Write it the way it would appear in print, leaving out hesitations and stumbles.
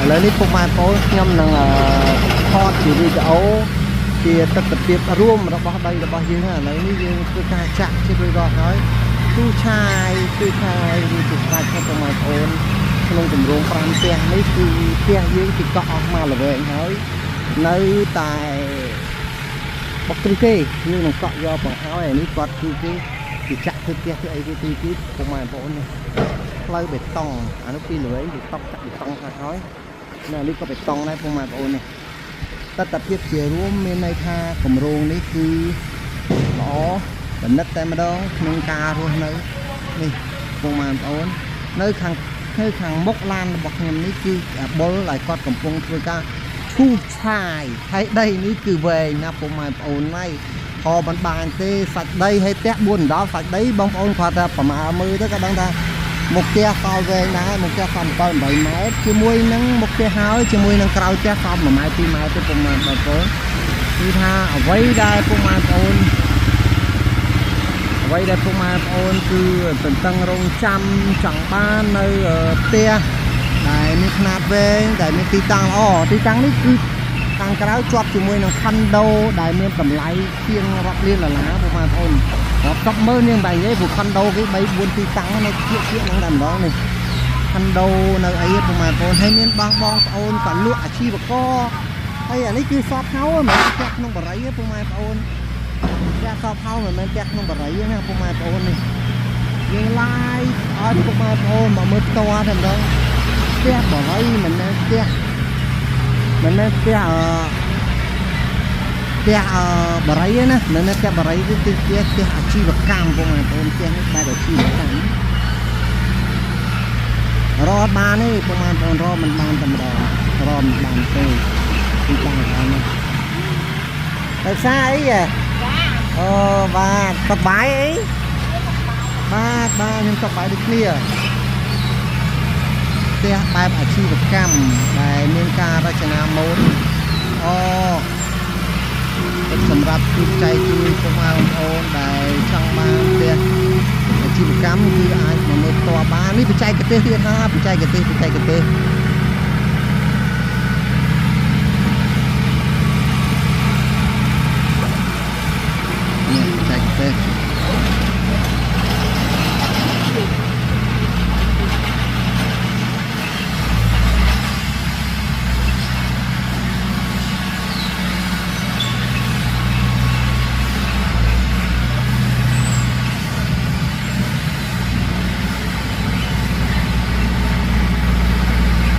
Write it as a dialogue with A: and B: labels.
A: ឥឡូវនេះពុកម៉ែបងប្អូនខ្ញុំនឹងថតជាវីដេអូជាទស្សនភាពរួមរបស់ដីរបស់យើងឥឡូវនេះយើងធ្វើការចាក់ជារួចរាល់ហើយទូឆាយគឺឆាយវាជាស្រាច់ហើយពុកម៉ែបងប្អូនក្នុងគម្រោង5ផ្ទះនេះគឺផ្ទះយើងគេកក់អស់មកល្វែងហើយនៅតែបុកគ្រឹះទេយើងនឹងកក់យកបង្ហើយអានេះគាត់គឺគេគេចាក់ធ្វើផ្ទះធ្វើអីគេទីទីពុកម៉ែបងប្អូននេះផ្លូវបេតុងអានោះពីល្វែងគេតក់ចាក់បេតុងខ្លះហើយនៅនេះក៏បេតុងដែរពុកម៉ែបងប្អូននេះតថភាពជារួមមានន័យថាគម្រោងនេះគឺល្អបណ្ឌិតតែម្ដងក្នុងការរស់នៅនេះពុកម៉ែបងប្អូននៅខាងមុខឡានរបស់ខ្ញុំនេះគឺអាបុលដែលគាត់កំពុងធ្វើការឈូសឆាយហើយដីនេះគឺវែងណាស់ពុកម៉ែបងប្អូនហើយខមិនបានទេសាច់ដីហើយផ្ទះ4ដល់សាច់ដីបងប្អូនគាត់ថាប្រមាណមើលទៅក៏ដឹងថាមុខផ្ទះសល់វែងដែរមុខផ្ទះសល់7 8ម៉ែត្រជាមួយនឹងមុខផ្ទះហើយជាមួយនឹងក្រោយផ្ទះសល់1ម៉ែត្រ2ម៉ែត្រទេពុកម៉ែបងប្អូនគឺថាអ្វីដែលពុកម៉ែបងប្អូនអ្វីដែលពុកម៉ែបងប្អូនគឺទន្ទឹងរង់ចាំចង់បាននៅផ្ទះដែលមានខ្នាតវែងដែលមានទីតាំងល្អទីតាំងនេះគឺខាងក្រៅជាប់ជាមួយនឹងខុនដូដែលមានតម្លៃជាងរាប់លានដុល្លារពុកម៉ែបងប្អូនរាប់សិបម៉ឺននាងបែរនិយាយព្រោះខុនដូគេ3 4ទីតាំងនៅគៀកគៀកហ្នឹងតែម្ដងនេះខុនដូនៅអីពុកម៉ែបងប្អូនហើយមានបងបងប្អូនក៏លក់អាជីវករហើយអានេះគឺសតហៅមិនមែនផ្ទះក្នុងបរិយទេពុកម៉ែបងប្អូនផ្ទះសតហៅមិនមែនផ្ទះក្នុងបរិយទេណាពុកម៉ែបងប្អូននេះយើង live ឲ្យពុកម៉ែបងប្អូនមកមើលផ្ទាល់តែម្ដងផ្ទះបរិយមិនមែនផ្ទះមិនមែនផ្ទះអឺផ្ទះអឺបរិយទេណាមិនមែនផ្ទះបរិយទេគឺផ្ទះផ្ទះអាជីវកម្មពុកម៉ែបងប្អូនផ្ទះនេះបែបអាជីវកម្មរត់បានទេពុកម៉ែបងប្អូនរត់មិនបានតែម្ដងរត់មិនបានទេទីតាំងហ្នឹងណាទៅផ្សារអីហ៎
B: ចា
A: អូបាទសប្បាយអីបាទបាទខ្ញុំសប្បាយដូចគ្នាផ្ទះបែបអាជីវកម្មដែលមានការរចនាម៉ូដអូសម្រាប់ជួបចែកជួយពុកម៉ែបងប្អូនដែលចង់បានផ្ទះអាជីវកម្មគឺអាចមកមើលផ្ទាល់បាននេះបច្ចេកទេសទៀតណាបច្ចេកទេសបច្ចេកទេសនេះបច្ចេកទេស